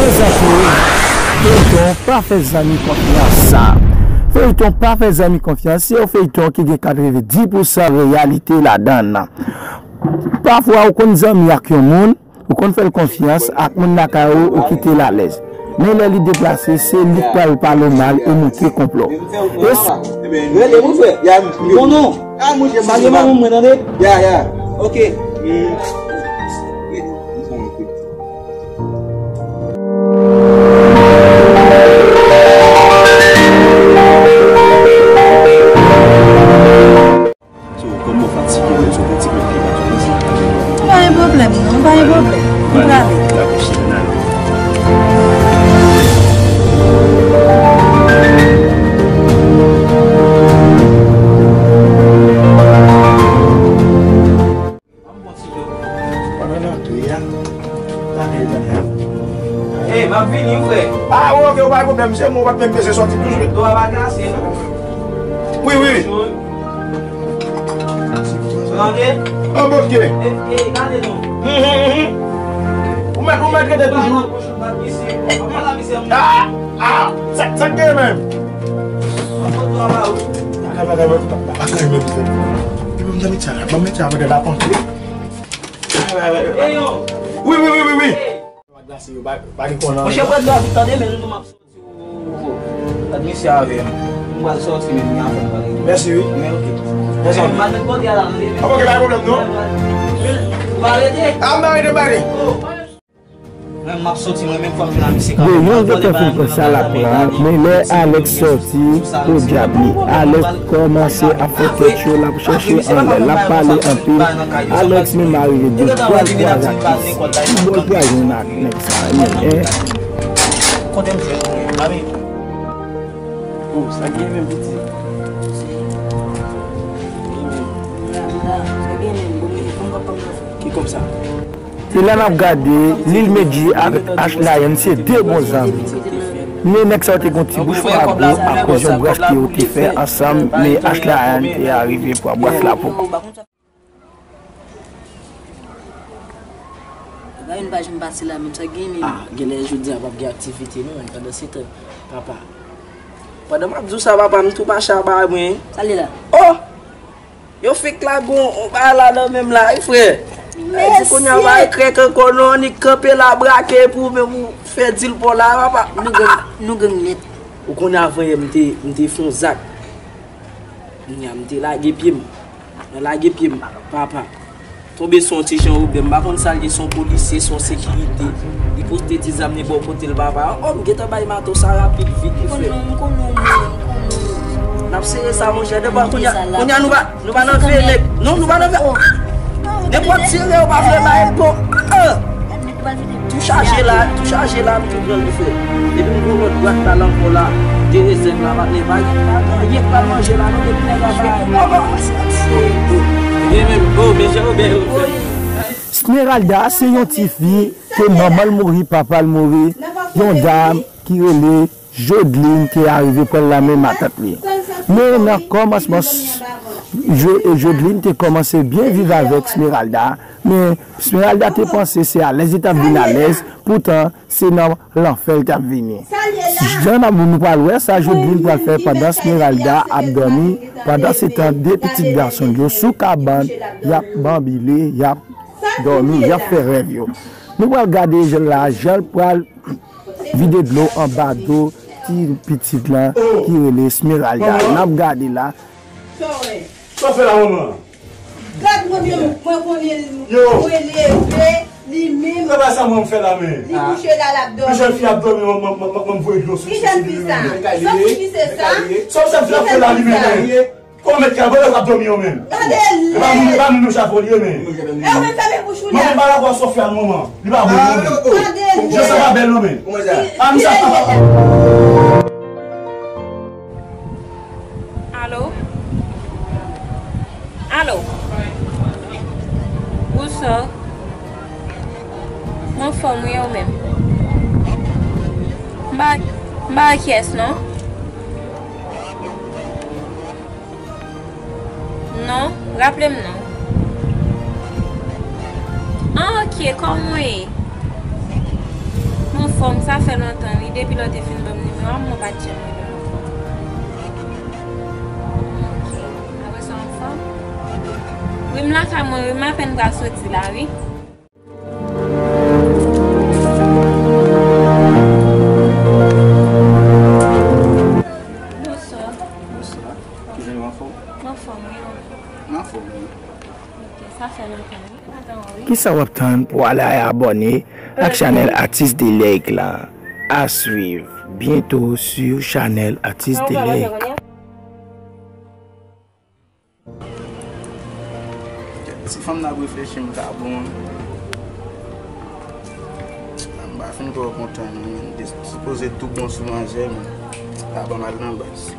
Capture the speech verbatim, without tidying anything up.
Mezanmi, feyton pa fè zanmi konfyans sa. Feyton pa fè zanmi konfyans, se yon feyton ki gen katrevenndis pousan reyalite ladan l. Pafwa, ou konn zanmi ak yon moun, ou konn fè l konfyans, ak moun lakay ou, ou kite l alèz. Men lè li deplase, se li k pral pale w mal e monte konplo. E s- Rele, mon frè. Non, non. Salye manman mwen, tande? Ya, ya. Ok. So, kòm mwen fatige, mwen sou yon ti pèp ki pa sou mizik. Pa gen pwoblèm, non, pa gen pwoblèm. M prale. Dakò, cheri, n ale. Pandan n ap touye a, n ap fè l tann la. Ey, m ap vini, wi, frè. Ah, wi, ok, ou pa gen pwoblèm, se mwen, ou pa t menm bezwen sòti toujou. Dlo a pa glase, non? Wi, wi, wi. Ou tande? Anboke. E, e, gade non. Mhm, mhm. Ou mèt, ou mèt rete toujou. Ah, ah, sa, sa k genyen menm? Bagay, bagay, bagay, pa, pa, pa gen menm, frè. Epi m te met sa la, ban m met sa avan de la pantre. Wi, wi, wi, wi, wi. Pa glase yo, pa, pa gen kònan. Monchè, prèt la, tande, men nou, nou m ap sòti. Admisyon avè m. M pral sòti, men, m gen afè m pral regle. Mèsi, wi. Men, ok. Mèsi. M al met kote a la, tande, men. Ok, pa gen pwoblèm, non. Ou pa rete? Ah, m pa rete, m pa rete. Oh, mwen, m ap sòti, mwen, menm fò m vin a misye kanmenm. Yo, yon gentan fin pran sa l ap pran, men lè Alex sòti, podyab li. Alex kòmanse ap fè tèt cho, l ap chèche anlè, l ap pale anpil. Alex menm arive de twa, twa zakis. Ki bò l pral jwenn ak nèg sa, menm, en? Kote m jwenn mwen, mami? Oh, sa gen menm piti. Ki kòb sa? E lè n ap gade, Lil Medjy avèk Ashley Ann se de bon zanmi. Men nèg sa yo te gon ti bouch pa gwo akoz yon bwès ke yo te fè ansanm, men Ashley Ann te arive pran bwès la pou. Gade yon paj m pase la, menm sa gen menm. Ah, genlè jodi a p ap gen aktivite non, pandan se tan, papa. Pandan m ap di w sa, papa, m tou pa chaba mwen. Sa l ye la? Oh! Yo fèk lage yon, yon bagay la nan men m la, wi, frè. Mèsi. Kounye a pa krèk ankò non, annik kanpe la brake pou menm ou fè dil pa w la, papa. Nou gang, nou gang nèt. Ou konnen avan yè m te, m te fè yon zak. Kounye a m te lage pye m. Mwen lage pye m, papa. Tonbe sou yon ti jan Woben, m pa konn sa l ye, se yon polisye, se yon sekirite. Li pote ti zam li bò kote l, papa. Oh, m gentan bay mato sa rapid, vit, wi, frè. M konnen w, m konnen w, m konnen w. N ap sere sa, monchè. Depi kounye a, kounye a nou pa, nou pa nan veye nèg. Non, nou pa nan veye. Nenpòt ti erè ou pa vle bay, bon. Ah! Tou chaje la, tou chaje la, m tou pran l, wi, frè. Epi m gon lòt bwat la, la ankò la, de rezèv la, patnè, pa gen, pa gen anyen k pral manje la, non, depi nèg la pa. Oh, oh, oh, oh. Byen menm, oh, men jan ou bèl, wi, frè. Smeralda se yon ti fi ke manman l mouri, papa l mouri, yon dam ki rele Jodeline te arive pran l nan men matant li. Men nan kòmansman, s-, Jo-, Jodeline te kòmanse byen viv avèk Smeralda, men Smeralda te panse se alèz li t ap vin alèz, poutan se nan lanfè l t ap vini. Jan n ap, nou pral wè sa Jodeline pral fè pandan Smeralda ap dòmi, pandan se tan de pitit gason l yo sou kabann, y ap banbile, y ap dòmi, y ap fè rèv yo. Nou pral gade jan la, jan l pral vide dlo anba do ti pitit lan ki rele Smeralda. N ap gade la. Sa w fè la, manman? Gad mwen, mwen, mwen konnen l, mwen leve, li menm. Sa pa sa mwen fè la, men. Li kouche la, l ap dòmi. Yon jèn fi ap dòmi, mwen, mwen, mwen, mwen voye dlo sou li. Ki jèn fi sa? Sa ki fi se sa? Sa w fè la, fè la, li menm, men. Kòman mèt kay, bon, lè w ap dòmi yo menm? Gade l. E pa moun, e pa moun nou chafo li ye, men. E ou menm fèmen bouch ou la. Manman, m pa dakò ak sa w fè a, manman. Li pa bon non, men. Gade l. Jan sa pa bèl non, men. A, m sa. Alo? Alo? Bonswa. M anfòm, wi, ou menm? M pa, m pa ak yès, non? Non, raple m non. Ah, ok, kòman w ye? M Anfòm, sa fè lontan wi, depi lè w te fin ban m nimewo a, mwen pa t janm rele w ankò. Ok. Apre sa, anfòm? Wi, m lakay mwen wi, m apèn pral soti la wi. Bonswa. Bonswa. Kijan yo, anfòm? M anfòm wi. M anfòm wi. Ok, sa fè lontan wi. Kisa w ap tann pou ale abòne ak chanèl Atis Delèk la? À suivre bientôt sur chanèl Atis Delèk. Ti fanm nan ap reflechi m ka bon. M pa fin twò kontan non, men li te sipoze tou bon sou manzè, men pa ban m al nan baz.